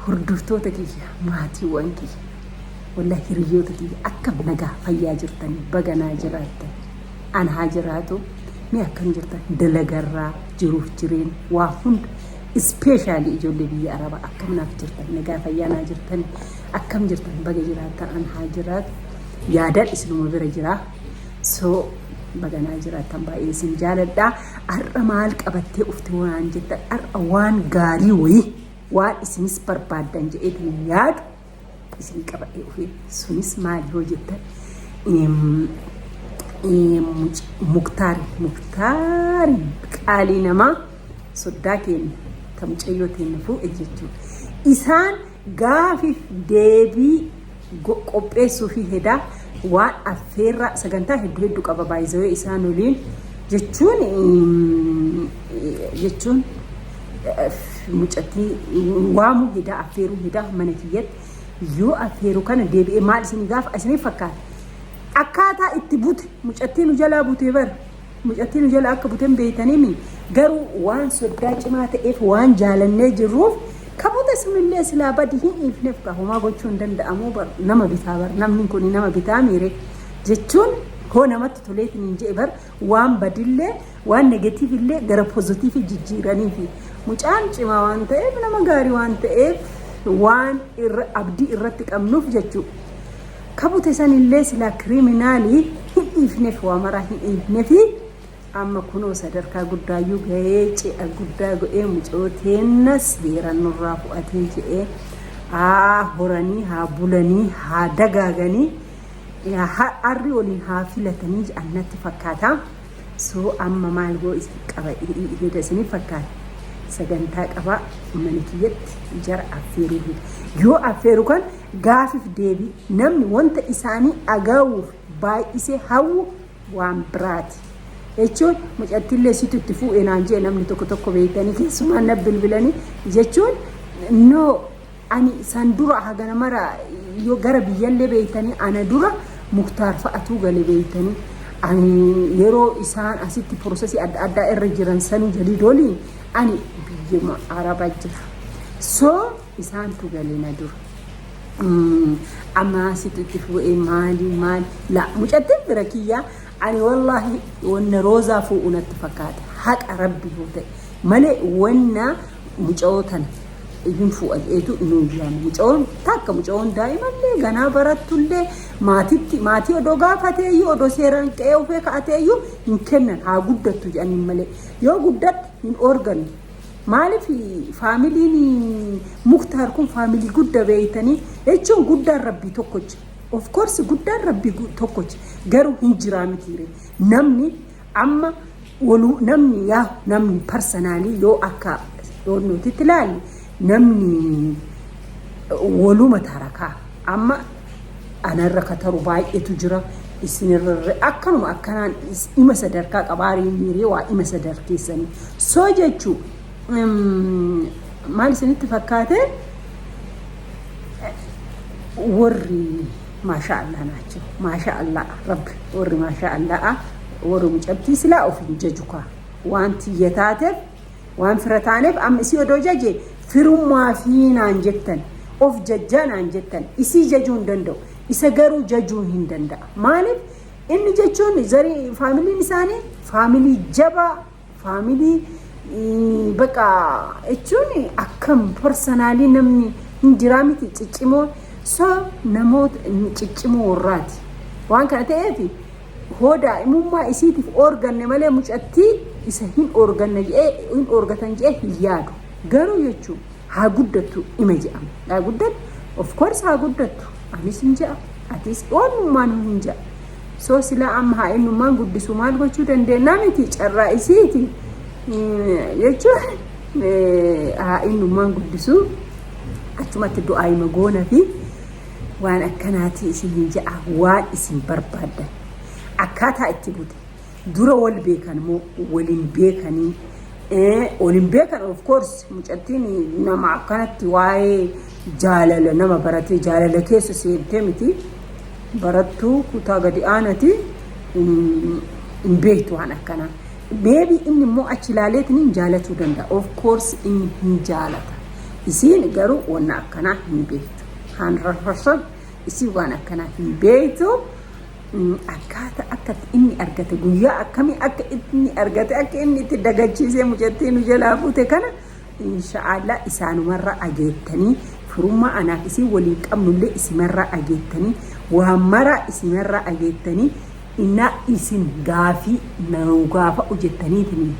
Hordoftoota kiyya, maatiiwwan kiyya, wallahi hiriyoota kiyya, akkam nagaa fayyaa jirtan? Baganaa jiraattan, an haa jiraatu. Mee akkam jirtan? Dalagarraa, jiruuf jireenya waa hunda, especially ijoollee biyya arabaa, akkam naaf jirtan? Nagaa fayyaa naa jirtan? Akkam jirtan? Baga jiraattan, an haa jiraatu. Yaadaan isinuma bira jira. So baganaa jiraattan, baay'ee isin jaaladha. Har'a maal qabattee ufte waan jettan, har'a waan gaarii wayii, waan isinis barbaaddan jedheetiin yaadu isin qabadhee dhufe. Sunis maali yoo jettan, Muktaari, Muktaari qaalii namaa, soddaa keenya ta mucayyoo teenya fuudhe jechuudha. Isaan gaafiif deebii qopheessuu fi hedaa waan affeerraa sagantaa hedduu hedduu qaba. Baay'isawee isaan waliin jechuun mucattii waamuu hedaa, affeeruu hedaa. Mana kiyyatti yoo affeeru kana deebi'ee maal isin gaafa isiniif fakkaata? Akkaataa itti bute, mucattii nu jalaa bute bara, mucattii nu jalaa akka buten beeytaniimi. Garuu waan soddaa cimaa ta'eef, waan jaalannee jirruuf, kabute sunillee silaa badi hin dhiifneef. Kaa homaa gochuu hin danda'amu bar, nama bitaa bar, namni kun nama bitaa miire jechuun hoo namatti toleetiin hin je'e bar, waan badillee, waan negative illee gara positive jijjiiranii fi mucaan cimaa waan ta'eef, nama gaarii waan ta'eef, waan irra abdii irratti qabnuuf jechuudha. Kabute sanillee silaa criminal hin dhiifneef, waa maraa hin dhiifneefi. Amma kunoo sadarkaa guddaayyuu gahee, ce'a guddaa godhee, mucooteennas seeraan nurraa fu'atee je'ee, haa horanii, haa bulanii, haa dagaaganii, harri waliin haa filatanii jedhan natti fakkaata. So amma maal goo isin qaba heda isiniif fakkaata? Sagantaa qabaa, mana kiyyatti jara affeeruu heda. Yoo affeeru kan gaafif deebii namni wanta isaanii dhaga'uuf baay'isee hawwu waan biraati. Jechuun mucattiillee situ itti fuudhe naan jee namni tokko tokko, beektanii, keessumaan na bilbilanii jechuun. No, ani san dura hagana mara yoo gara biyyallee, beektanii, ana dura Muktaar fa'atuu gale, beektanii. Ani yeroo isaan asitti process adda addaa irra jiran sanuu jaliidooliin ani biyyuma arabaa jira. So isaantu gale na dura. Amma asitti itti fuudhee maali maali la mucattiin bira kiyyaa, ani wallaahi wanna Roozaa fuudhu natti fakkaata, haqa rabbi yoo ta'e malee. Wanna muca'oo tana hin fuudha jedheetu nu yaame. Muca'oon takka, muca'oon daa'imallee ganaa barattullee, maatitti maatii odoo gaafateeyyuu, odoo seeraan qe'ee ofee ka'ateeyyuu hin kennan, haa guddattu jedhaniin malee. Yoo guddatte hin organnu. Maaliif faamiliin Muktaar kun faamilii guddaa, beeytanii, jechuun guddaan rabbii tokkocha. Of course guddaan rabbii tokkocha, garuu hin jiraa mitiire. Namni amma waluu namni yaa namni personally yoo akka nutitti ilaalle, namni waluma tarakaa amma anarra kataru baay'eetu jira, isinirra akkanuma akkanaan dhima sadarkaa qabaarii miiree waa dhima sadarkeessanii. So jechuu maal isinitti fakkaate? Warri maasha Allah naachuu, maasha Allah rabbi, warri maasha Allah, warri mucattii silaa of hin jaju kaa, waan tiyya taateef, waan fira taaneef. Amma isii odoo jaje firummaa fi naan jettan, of jajjaa naan jettan. Isii jajuu hin danda'u, isa garuu jajuu hin danda'a. Maaliif inni jechuun zarii faamiliin isaanii faamilii jabaa, faamilii baqa jechuun akkam personally namni hin jiraa miti ciccimoo. So namoota ciccimoo warraati. Waan kana ta'eef hoo daa'imummaa isiitiif oorganne malee mucattii isa hin oorganne jedhee, hin oorgatan jedhee hin yaadu. Garuu jechuun haa guddattu ima jedhama. Haa guddattu, of course haa guddattu. Anis hin jedha, atis onnummaan hin jedha. So silaa amma haa ennummaan guddisu, maal gochuu dandeenya miti, carraa isiiti jechuun haa ennummaan guddisu, achumatti du'aa hima goona fi waan akkanaati isin hin jedha. Waan isin barbaaddan, akkaataa itti bute, dura wal beekan moo waliin beekanii? Waliin beekan. Of course mucattiin nama akkanatti waa'ee jaalala nama baratee jaalala keessa seentee miti, barattuu kutaa gadi aanati, hin beektu waan akkanaa. Maybe inni immoo achi ilaaleetiin hin jaalatuu danda'a. Of course inni hin jaalata. Isiin garuu wanna akkanaa hin beektu. 100% isiin waan akkanaa hin beektu. Akkaata akka inni argate, guyyaa akkamii akka inni argate, akka inni itti dagachiisee mucattii nu jalaa fuute kana, insha'Allah isaanumarraa ageettanii, firummaa anaaf isin waliin qabnullee isimarraa ageettanii, waan maraa isimarraa ageettanii. Innaa isin gaafii nu gaafa jettaniitiin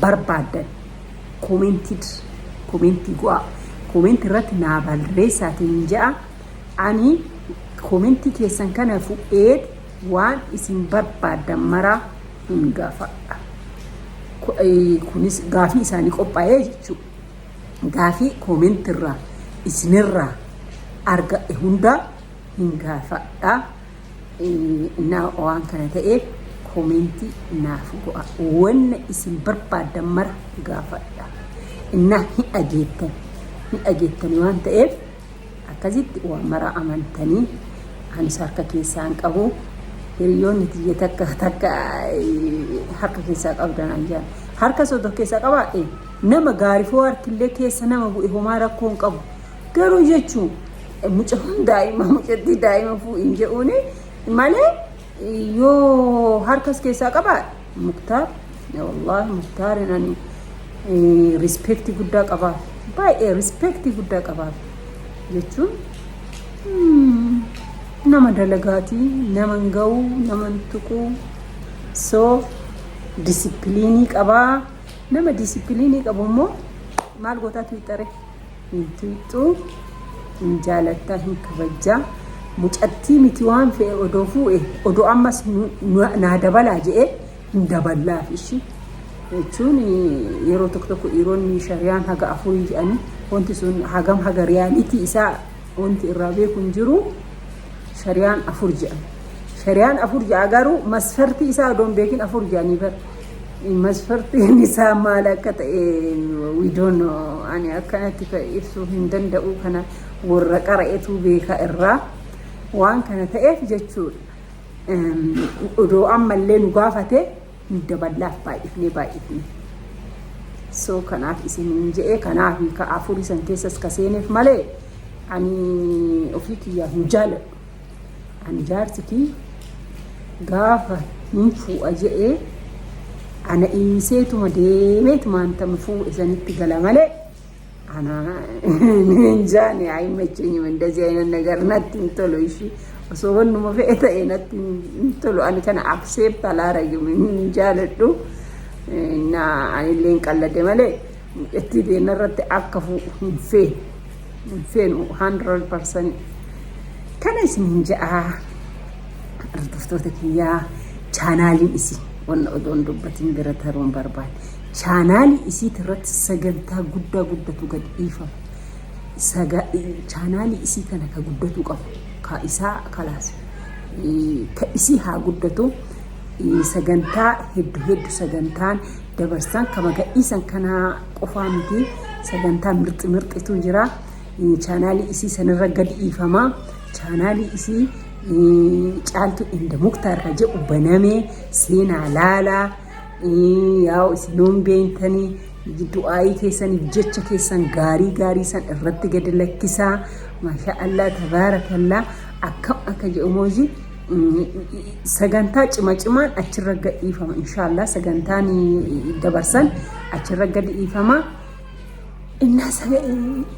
barbaaddan comment go'aa, comment irratti naa barreessaatiin ja'a. Ani comment keessan kana fuudhee waan isin barbaaddan maraa hin gaafadha. Kunis gaafii isaanii qophaa'ee jechuudha. Gaafii comment irraa isinirraa argadhe hundaa hin gaafadha. Naa waan kana ta'eef comment naaf go'a. Wanna isin barbaaddan mara gaafadha. Innaa hin dhageettan. Hin dhageettani waan ta'eef akkasitti waan mara amantanii anis harka keessaa hin qabu. Hiriyoonni tiyya takka takka harka keessaa qabdan an jedhan. Harka soddoo keessaa qabaadhe nama gaarii foo harkillee keessa nama bu'e homaa rakkoo hin qabu. Garuu jechuun mucaan daa'ima, mucattii daa'ima fuudhin jedhuuni malee, yoo harkas keessaa qabaa, Muktaar, wallaahi Muktaarin ani respect guddaa qabaaf, baay'ee respect guddaa qabaaf. Jechuun nama dalagaatii, nama hin ga'uu, nama hin tuquu, so discipline qabaa. Nama discipline qabu immoo maal gootaa tuuxare hin tuuxuu, hin jaalattaa, hin kabajjaa. Mucattii miti, waan fe'e odoo fuudhe, odoo ammas naa dabalaa je'ee hin daballaaf ishi. Jechuun yeroo tokko tokko dhiironni shariyaan haga afurii jedhanii, wanti sun hagam haga reality isaa wanti irraa beeku hin jiru. Shariyaan afur jedhan, shariyaan afur jedha, garuu masfartii isaa odoo hin beekin afur jedhanii bar. Masfartiin isaa maal akka ta'e we don't know. Ani akkanatti ibsuu hin danda'u. Kana warra qara'etu beeka irraa. Waan kana ta'eef jechuudha, odoo ammallee nu gaafate hin daballaaf, baay'ifnee baay'ifne. So kanaaf isin je'ee, kanaaf ka afurii san keessas ka seeneef malee ani ofii kiyyaa hin jaaladhu. Ani jaarsi kiyya gaafa hin fuudha je'ee ana dhiiseetuma deemeetumaan tama fuudhe sanitti gala malee ana hin jaane. አይመቸኝም እንደዚህ አይነት ነገር natti hin tolu. Ishi osoo wannuma fe'e ta'e natti hin tolu. Ani kana accept አላረግም, hin jaaladhu. Na anillee hin qallade malee mucattii teenna irratti akka fuudhu hin feenu, hin feenu 100%. Kana isin hin ja'a, hordoftoota kiyyaa. Chaanaaliin isii wanna odoon dubbatiin bira taruun barbaade, chaanaalii isiit irratti sagantaa guddaa guddatu gad dhiifama. Chaanaalii isii kana ka guddatu qabu ka isaa kalaas, ka isii haa guddatu. Sagantaa hedduu hedduu sagantaan dabarsan kama gadhiisan kana qofaa miti, sagantaa mirxi mirxitu jira. Chaanaalii isii sanirra gad dhiifama. Chaanaalii isii Caaltu and Muktaar ka jedhu banamee seenaa laalaa. Yaa'u isinuun beektanii, du'aayii keessaniif jecha keessan gaarii gaarii san irratti gadi lakkisaa. Maasha Allah, tabaarakallaa. Akkam akka jedhu mooji sagantaa cima cimaan achirra gadhiifama. Inshaallah sagantaan dabarsan achirra gadhiifama. Innaa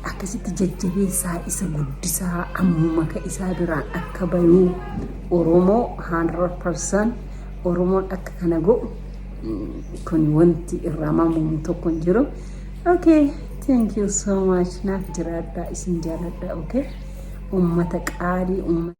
akkasitti jajjabeessaa, isa guddisaa, ammuma ka isaa biraan akka bayuu Oromoo 100% Oromoon akka kana godhu kun wanti irraa mamamu tokko hin jiru. Okay, thank you so much. Naaf jiraadhaa, isin jaaladha. Okay, ummata qaalii ummata.